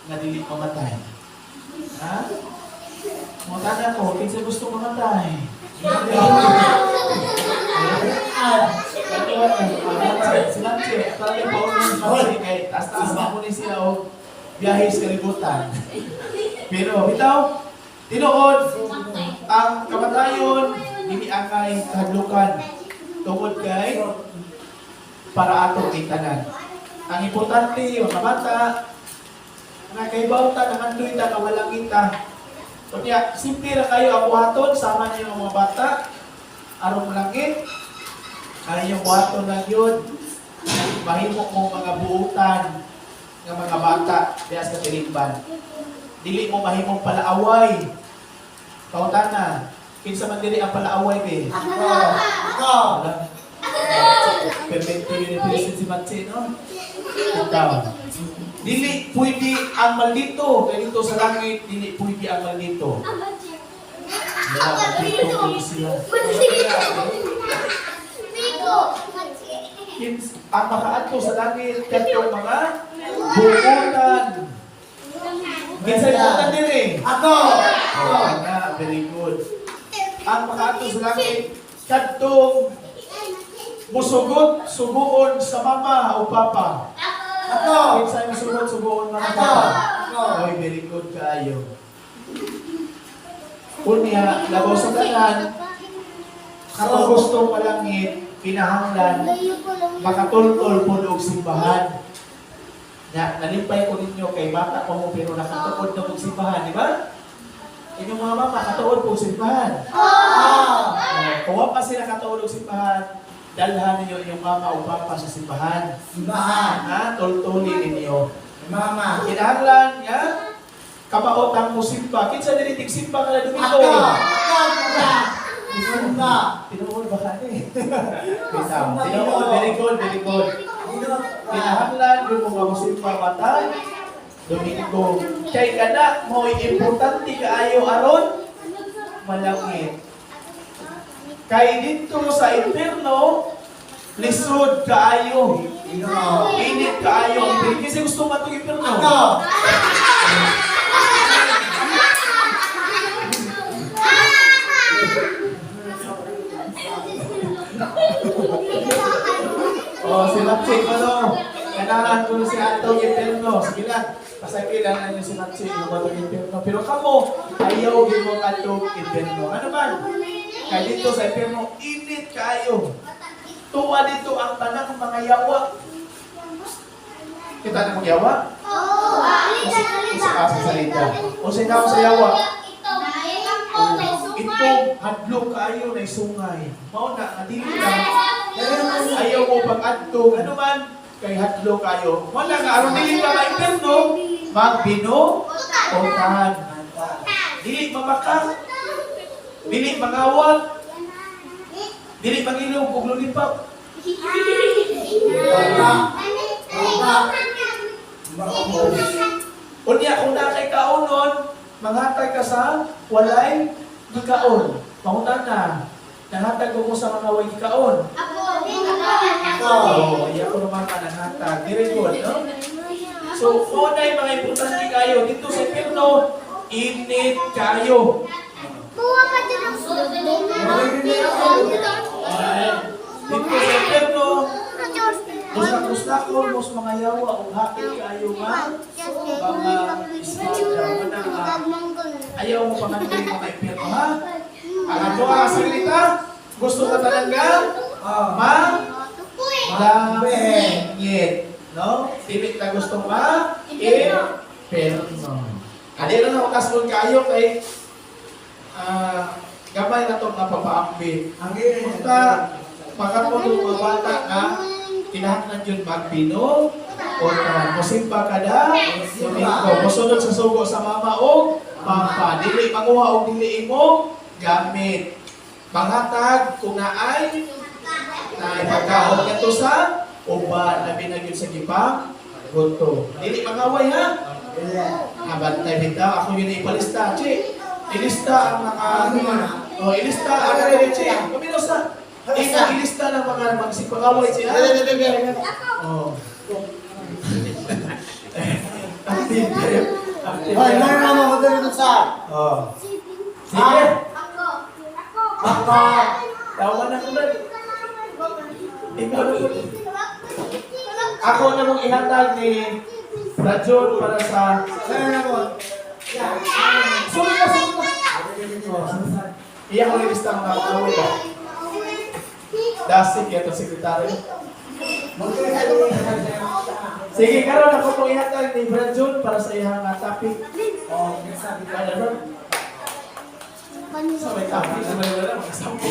Nga dili mamatay? Ha? Mangutana ko, kinsa gusto mamatay? Si Matche, talaga pa si Matche kay taas-taas na mo ni siya og biyahe sa kalibutan. Pero bitaw, tinuod ang kamatayon dili angay kahadlukan tungod kay para atong itanan. Ang importante, mga bata, nga kay ta nangandoy ta nga walang kita. Kunya, simple ra kayo ang buhaton, sama niyo ang mga bata, aron langit, kaya yung buhaton lang yun, mahimo mo mga buutan nga mga bata diya sa katilingban. Dili mo mahimong palaaway. Pautana, kinsa man dili ang palaaway be? Ako. Ako. Wala. Perfecto yun yung si Matsi, no? Ikaw. Dili pwede ang maldito. Kaya dito sa langit, dili pwede ang maldito. Wala, maldito kung sila. Ang makaadto sa langit, katong mga buutan. Kinsa buutan dili? Ako. Oh, nga, very good. Ang makaadto sa langit, kadtong musugot, suguon sa mama o papa. Ako. Kinsa musugot, suguon mama Ako. papa. Ako. Oy, very good kaayo. Unya, labaw sa tanan, katong gusto malangit, kinahanglan, makatultol po og simbahan. Na, nalimpay ko ninyo kay bata pa mo pero nakatuod na og simbahan, di ba? Inyong mga mama, katuod po og simbahan. Ah. Oh, kung wa pa sila katuod og simbahan, dalhan ninyo inyong mama o papa sa simbahan. Simbahan. Ha? Tultuli ninyo. Mama. Kinahanglan nga kabaot ang musimba. Kinsa dili tigsimba kada Ako. Domingo? Ako. Simba. Tinuod ba ka ni? Bitaw. Tinuod, very good, very good. Kinahanglan yung mga musimba matay Domingo. Kay kana mo'y importante kaayo aron malangit. Kay dito sa impierno, lisod kaayo. Ginoo. Init kaayo ang impierno. Kasi gusto matong impierno. Ako. Oh, si Matsi ko no. Kailangan ko na si Atong impierno. Sige lang. Pasagkilan na niyo si Matsi yung atong impierno. Pero kamo, ayaw gid mo atong impierno. Ano man? Kay dito sa impierno, init kaayo. Tuwa dito ang tanang mga yawa. Kita na mong yawa? Sa sa salita. O sa ikaw sa yawa. Itong hadlok kaayo na sungay. Mao na, nga dili lang. Ayaw mo pag-adto, ano man, kay hadlok kayo. Wala nga, aron dili ka ma-impierno, magbino, otan. Dili mamaka, dili mangawat, dili mangilog og lulipap. Baba. Baba. Unya kung naa kay kaonon, manghatag ka sa walay gikaon. Pangutan na, nanghatag ko sa mga way gikaon. Oo, oh, iya ko naman ka nanghatag. Very good, no? So, mao na yung mga importante kayo. Dito sa impierno, init kayo. Dito sa impierno, kusna-kusna ko, mos mga yawa, o hapit kayo nga, mga ispada, mga ayaw mo pangandoy mga impierno, ha? Ang ato ang salita, gusto ka talaga, ma, langit. No? Dili ta gusto ma, impierno. Adi na ako kasulod kayo kay gamay na itong napapaambit. Ang ina. Basta makatulong mga bata nga kinahanglan yun magbino o ta musimba kada Domingo. Mosunod sa sugo sa mama o papa. Dili manguha og dili imo gamit. Manghatag kung naay na ipagkaon ngadto sa uban, labi na gyud sa gipang guto. Dili mangaway ha. Abantay bitaw ako yun ipalista. Chi, ilista ang mga Oh, ilista ang mga chi. Pamilo sa Ika, ilista ng mga magsipangaway siya. Oh. Active kayo. Active Hoy, kayo. meron naman ko dito sa. Oh. Sige. Ako. Tawa na ko na. Ikaw na po. Ako na mong ihatag ni Rajon para sa. Meron na mo. Sunod na, sunod na. Oh, iya ko lista ang mga tao ba? Dasig ito, sekretaryo. Sige, karon ako pong ihatag ni Brad Jun para sa iyang topic. Oh, sabi ka. Whatever. Sa may topic, sa may wala, mga sampo.